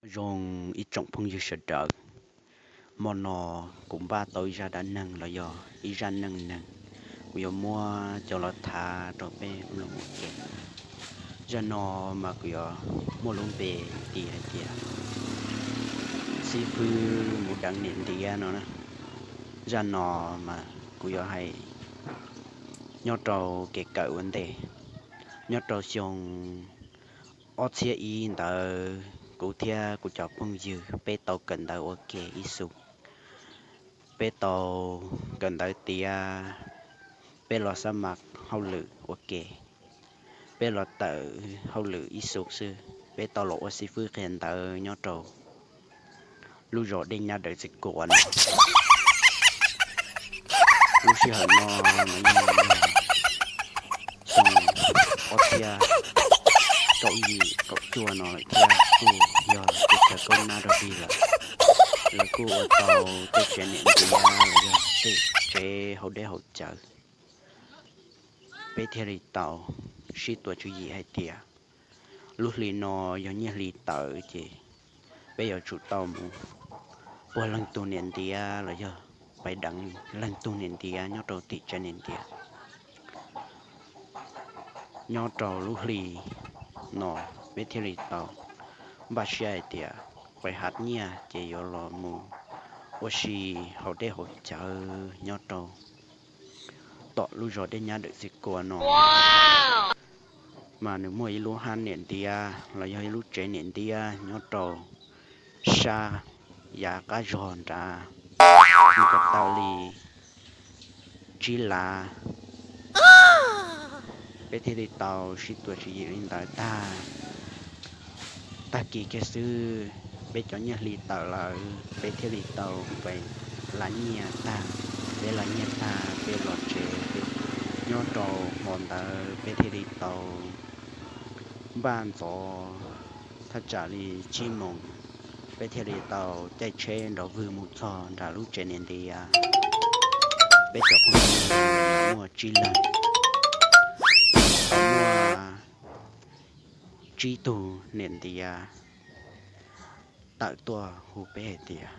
Nyob zoo ib tsoom phooj ywg sawv daws, hmo no kuv npaj tau ib zaj dab neeg los yog ib zaj neej neeg, kuv yuav muab coj los tham rau peb mloog ua ke. Zaj no mas kuv yuav muaj lub npe tis hais tias xib fwb mus deev niam ntiav no na. Zaj no mas kuv yuav hais nyob rau kev kawm ua ntej, nyob rau xyoo ob txhiab ib ntawd, kuv thiab kuv cov phooj ywg peb tau kawm ntawv ua ke ib xu. Peb tau kawm ntawv tiav, peb los xab mas hauj lwm ua ke, peb los tawm hauj lwm ib xu xwb, peb tau los ua xib fwb qhia ntawv nyob rau lub zos Dej Nyab Dawm Txiv Kuas no. Lub sij hawm no mas yog xyoo ob txhiab kaum yim kaum cuaj no lawm thiab, kuj yog teb chaws kaub nab rog dig lawm. Lawv kuj ua tau tej tsev niam ntiav los yog tej tsev haus dej haus cawv. Peb thiaj li tau sib tuav tswv yim hais tias lub hli no yog nyiaj hli tawm ces peb yuav tsum tau mus puag leej tug niam ntiav los yog pais deev leej tug niam ntiav nyob rau tim tsev niam ntiav. Nyob rau lub hli no peb thiaj li tau npaj siab hais tias pais hav nyiaj ces yuav los mus ua si haus dej haus cawv nyob rau tom lub zos Dej Nyab Dawm Txiv Kuas no. Mas nws muaj ib lub hab niam ntiav los yog ib lub tsev niam ntiav nyob rau sab yav qab zog nrad, nws ko taw li tsib lav. Peb thiaj li tau sib tuav tswv yim li ntawd tag, tag kis kiag xwb peb cov nyiaj hli tawm lawm, peb thiaj li tau pais lav nyiaj tag. Peb lav nyiaj tag peb los tsev, peb nyob rau hmo ntawd peb thiaj li tau npaj ntxov thaj tsam li tsib moos, peb thiaj li tau caij tsheb nrov vwg mus txog nram lub tsev niam ntiav. Peb cov phooj ywg muaj tsib leeg, tau muaj tsib tug niam ntiav tawm tuaj hu peb hais tias,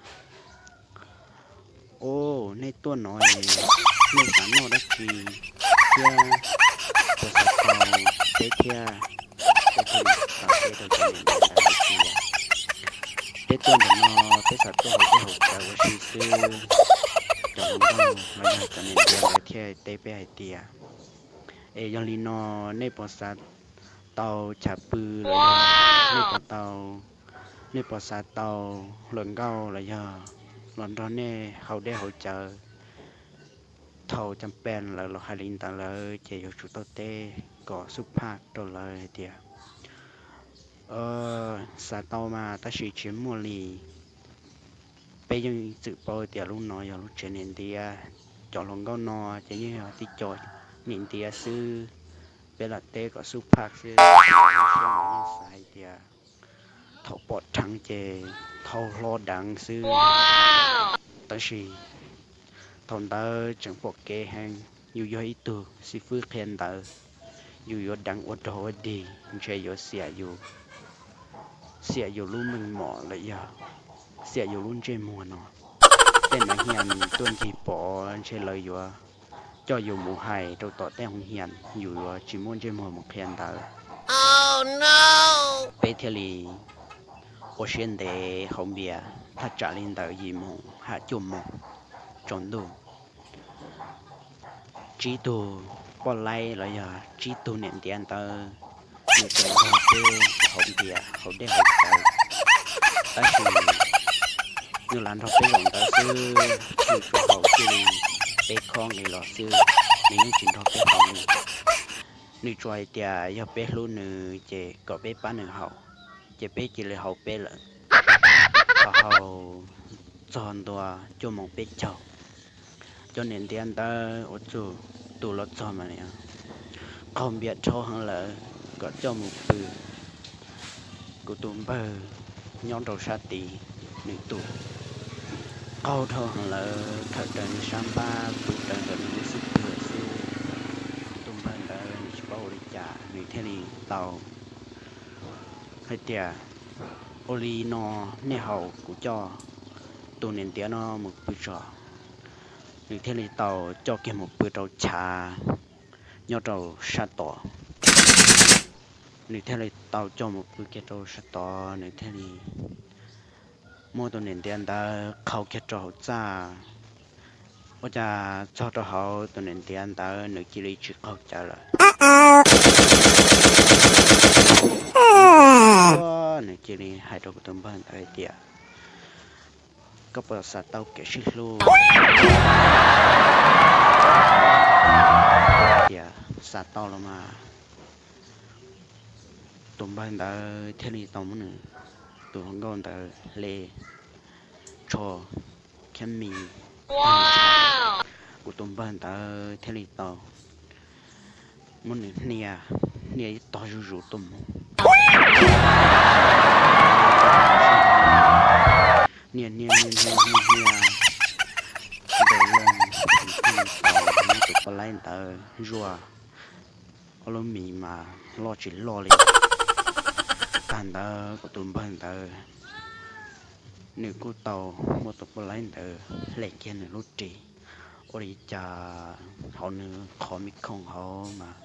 Au, nej tuaj no, nej xav noj dab tsi thiab puas xav tau peb thiab? Peb thiaj li tau teb rau cov niam ntiav ntawd hais tias, Peb tuaj ntawm no peb xav tuaj haus dej haus cawv ua si xwb. Cov hluas nkauj los yog cov niam ntiav ntawd thiaj teb peb hais tias, Es yog li no, nej puas xav tau chav pw los yog nej puas tau, nej puas xav tau hluas nkauj los yog los nrog nej haus dej haus cawv? Thaum cov pej lawv los hais li ntawd lawm ces yuav tsum tau teb kom xub phaj rau lawv hais tias, Xav tau mas tab sis tsis muaj li. Peb yeej txwm paub tias lub no yog lub tsev niam ntiav, cov hluas nkauj no ces yeej yog tib co niam ntiav xwb. Peb lam teb kom xub phaj xwb, lub siab mas yeej xav hais tias thaum pom dheev ces thau hlo deev xwb. Tab sis thaum ntawd tseem pom kev heev, yus yog ib tug xib fwb qhia ntawv, yus yuav deev ua rog ua dig ntshe yuav xiam yus, xiam yus lub meej mom los yog xiam yus lub ntsej muag no. Tej nas hias tuaj ncig pom ntshe lawv yuav coj yus mus hais rau tom tej hoo hias, yus yuav tsis muaj ntsej muag mus qhia ntawv. Peb thiaj li ua siab ntev haus npias thaj tsam li ntawm yim moos ham cuaj moos tsaus ntuj. Tsib tug poj laib los yog tsib tug niam ntiav ntawd, nws tseem nrog peb haus npias haus dej haus cawv. Tab sis nws lam nrog peb zaum ntawd xwb, nws tsuas haus cia li peb khob nqis los xwb, nws yeej tsis nrog peb haus li. Nws tsuas hais tias yog peb hlub nws ces kom peb pab nws haus, ces peb cia li haus peb lawm. Thaum haus txog ntua cuaj moos peb caug, cov niam ntiav ntawd ua txuj tus los txog mas qaug npias dhau heev lawm kom coj mus pw. Kuv tus npawg nyob rau sab tid, nws tus qaug dhau heev lawm, khawm raws nws sab npab pw raws ntawm nws lub xub pwg xwb. Tus npawg ntawd nws tsis paub ua li cas nws thiaj li tau hais tias, Ua li no, nej haus kuv coj tus niam ntiav no mus pw tso. Nws thiaj li tau coj kiag mus pw rau chav nyob rau sab tod. Nws thiaj li tau coj mus pw kiag rau sab tod, nws thiaj li muab tus niam ntiav ntawd qhau kiag rau hauv txaj. Ua cas txog rau hauv, tus niam ntiav ntawd nws cia li tsis qaug cawv lawm. Nws cia li hais rau kuv tus npawg ntawd hais tias, koj puas xav tau kev sib hlub? Tias xav tau los mas. Tus npawg ntawd thiaj li tau muab nws tus hluas nkauj ntawd hle tsho khiab mis. Kuv tus npawg ntawd thiaj li tau muab nws hnia, hnia ib tog zuj zus tuaj mus. Hnia hnia hnia hnia hnia hnia, nws thiaj li tau muab tus poj laib ntawd zuaj ob lub mis mas loj tsis loj li. Tag ntawd kuv tus npawg ntawd nws kuj tau muab tus poj laib ntawd hle kiag nws lub ris. Ua li cas hauv nws qhov me khoom hauv mas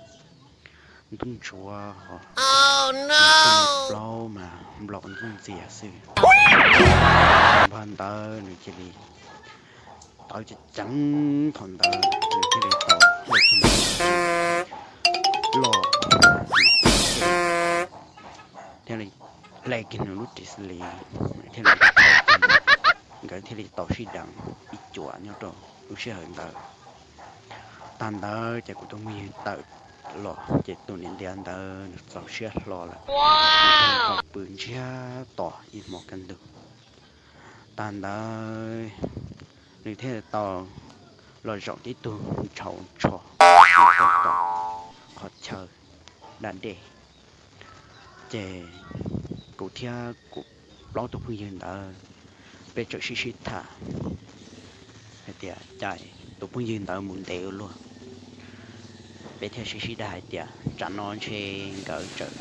ntub ntsuav, ho plaub mas nplaum ntxuj ntxias xwb. Npawg ntawd nws cia li tawv ceev ceev thaum ntawd, nws thiaj li tau hle kiag nws lub ris, thiaj li hle kiag nws lub ris xwb li, thiaj li, nkawd thiaj li tau sib deev ib cuam nyob rau lub sij hawm ntawd. Tag ntawd ces kuv tus phooj ywg tawm los ces tus niam ntiav ntawd nws txaus siab hlo lawm, nws thiaj li tau pw ntsiag to ib hmo kaj ntug. Tag ntawd nws thiaj li tau los zaum tib tug ntshaus ntsho nyob rau tom qhov chaw da dej. Ces kuv thiab kuv plaub tus phooj ywg ntawd, peb txawm sib sib tham hais tias cas tus phooj ywg ntawd mus ntev ua luaj. Peb thiaj sib sib dag hais tias tsam no ntshe nkawd txawm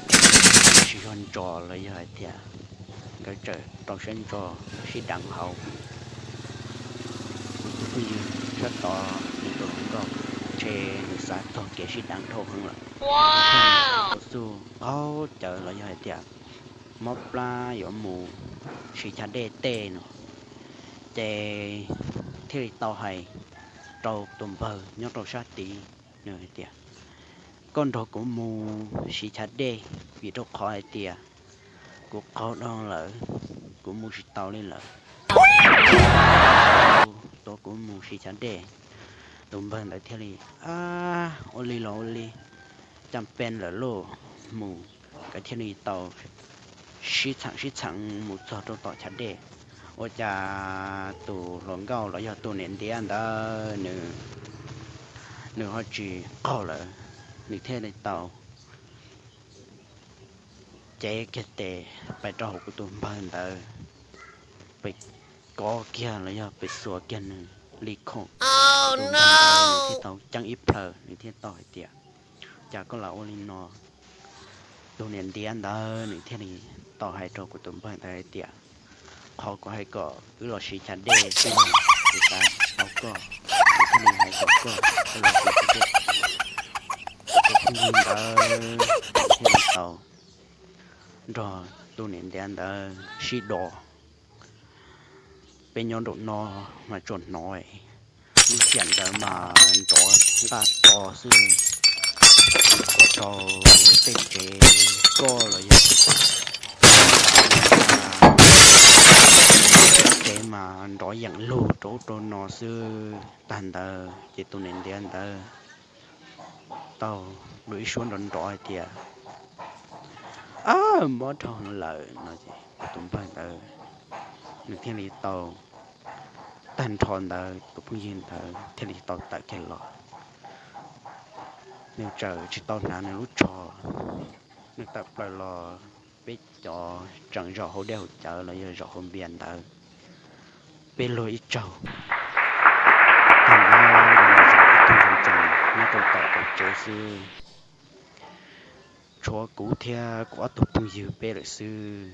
sib zog ntso los yog hais tias nkawd txawm rau siab ntso sib deev hauv. Kuv tus phooj ywg sab tod nws tus hluas nkauj ntshe nws xav txog kev sib deev dhau heev lawm. Nws thiaj li tau txuj qaug cawv los yog hais tias mob plab yuav mus siv chav dej tej no, ces thiaj li tau hais rau tus npawg nyob rau sab tid, nws hais tias, koj nrog kuv mus siv chav dej, vim rau qhov hais tias kuv qaug dhau lawm, kuv mus tsis tau li lawm, tuav kuv mus siv chav dej. Tus npawg ntawd thiaj li, ab, ua li los ua li, cas pes lawm lauj, mus. Nkawd thiaj li tau sib txheem sib txheem mus txog rau tom chav dej. Ua cas tus hluas nkauj los yog tus niam ntiav ntawd nws, nws ho tsis qaug lawm, nws thiaj li tau cev kiag tes pais rau hauv kuv tus npawg ntawd, pes kov kiag los yog pes xuas kiag nws li khoom. Tus npawg ntawd nws thiaj tau ceeb ib plhaw, nws thiaj tau hais tias, cas koj lam ua li no? Tus niam ntiav ntawd nws thiaj li tau hais rau kuv tus npawg ntawd hais tias, qhov kuv hais kom wb los siv chav dej xwb, kuv xav tau koj, kuv thiaj li hais kom koj los siv chav dej. Tus phooj ywg ntawd thiaj li tau nrog tus niam ntiav ntawd sib do. Peb nyob nraum no mas tsuas hnov lub sij hawm ntawd mas nrov nqaj to xwb, ua rau tej tsev koj los yog tej tsev mas nrov yeem lug rau ub rau no xwb. Tag ntawd ces tus niam ntiav ntawd tau lus ib suab nrov nrov hais tias, ab, mob dhau lawm no ces tus npawg ntawd nws thiaj li tau, tag nrho ntawd tus phooj ywg ntawd thiaj li tau tawm kiag los. Nws txawm tsis tau hnav nws lub tsho, nws tawm plaws los, peb cov tseem zaum hauv dej hauv cawv los yog zaum hauv npias ntawd, peb luag ib tsaug. Tag ntawd ib tug zoo tsees nyob rau tom tsev xwb, tshuav kuv thiab kuv ob tug phooj ywg peb lawm xwb.